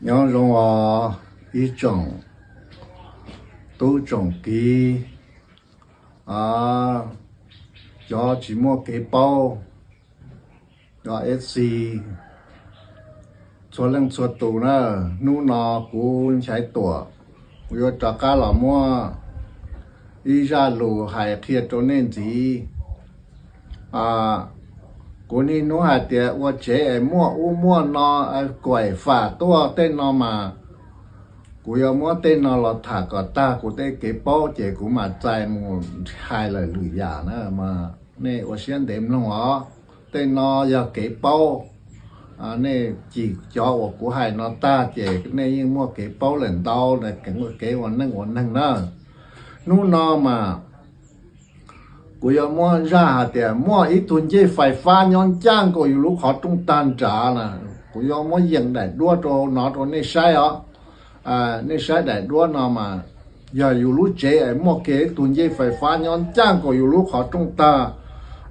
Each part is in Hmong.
Nyob zoo os ib tsoom tub tsoom kiv, cov tsis muaj kev paub, cov F C txhua leej txhua tus na. Hnub no kuv Nchaiv Tuam, kuv yuav rov qab los muab ib zaj lus hais qhia rau nej ntxiv. Kuv niaj hnub hais tias ua tsev es muaj ub muaj no, kuam fam tuaj tej no mas, kuv yuav muab tej no los tham kom tag kuv tej kev paub ces kuv mam txais mus hais lawm lwm yam na mas nej ua siab ntev mloog os. Tej no yog kev paub, nej cim cov uas kuv hais no tag ces nej yeej muaj kev paub lawm ntau, kev ua neej ua neeg na. Hnub no mas kuv yuav muab zaj hais tias muaj ib tug ncej fais fab nyob ncaj nkaus yus lub qhov rooj tag nrad na. Kuv yuav muab yees daim duab rau no rau nej saib os. Nej saib daim duab no mas yog yus lub tsev es muaj kiag ib tug ncej fais fab nyob ncaj nkaus yus lub qhov rooj tag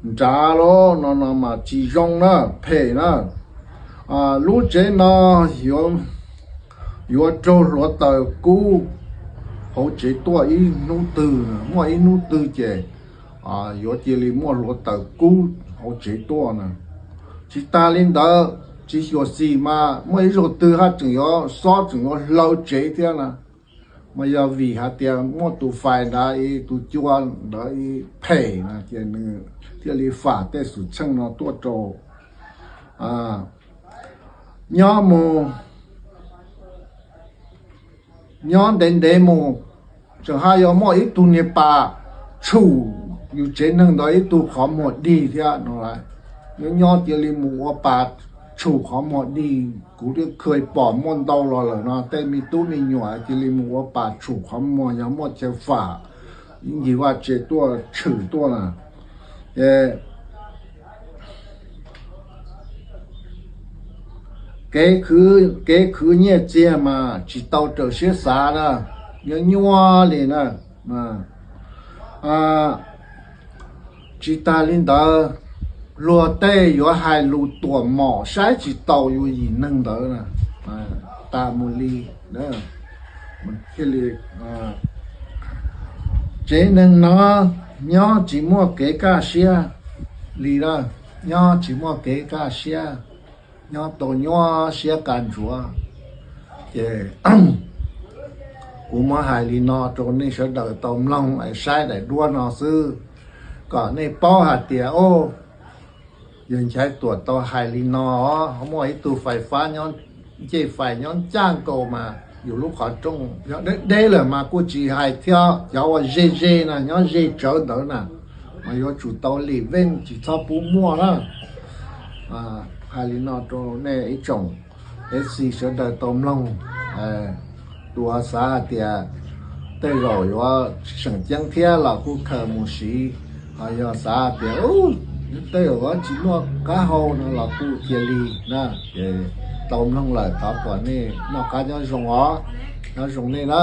nrad lawm no no mas tsis zoo na, phem na. Lub tsev no yuav raug hluav taws kub hauv tsev tuaj ib hnub twg, muaj ib hnub twg ces yuav cia li muaj hluav taws kub hauv tsev tuaj na. Tsis tas li ntawd, tsis xyuam xim mas muaj ib zaug twg haj tseem yuav xob tseem yuav hlaw tsev thiab na. Mas yog vim hais tias muaj tus fais ntawd, tus cua ntawd phem na ces nws thiaj li fam tej xwm txheej no tuaj rau. Nyob mus, nyob ntev ntev mus, tseem haj yuav muaj ib tug niag pas tshum yus tsev neeg ntawd ib tug qhov muag dig thiab no. Nyob nyob cia li mus ua pas tshum qhov muag dig. Kuv twb kheev pom muaj ntau los lawm no, tej me tub me nyuam cia li mus ua pas tshum qhov muag, yog muaj chaw fam ib ncig vaj tse tuaj tshwm tuaj na. Es kev khwv nyiaj txiag mas tsis tau raws siab xav na, nyuaj nyuaj li na. Tsis tas li ntawd, luag tej yuav hais lus tuam mom saib tsis taus yus yim neeg ntawd na. Tas mus li, thiaj li tsev neeg no nyob tsis muaj kev kaj siab li na, nyob tsis muaj kev kaj siab, nyob tau nyuaj siab kawg nkaus. Ces kuv muab hais li no rau nej sawv daws tau mloog es saib daim duab no xwb, kom nej paub hais tias, o, yawg Nchaiv Tuam tau hais li no, muaj ib tug fais fab ncej fais nyob ncaj nkaus mas yus lub qhov rooj, yog deb deb lawm mas kuj tsis hais thiab, cov uas ze ze na, nyob ze tsawv ntawd na, mas yuav tsum tau lim veej tsis txhob pub muaj na. Hais li no rau nej ib tsoom F C sawv daws tau mloog. Tus uas xav hais tias tej zaum yuav tseem ceeb thiab los kuj khaws mus siv, ho yog xav hais tias tej zaum yuav tsis muaj qab hau no los kuj cia li na. Ces tau mloog lawm thov kom nej noj qab nyob zoo os, nyob zoo nej na.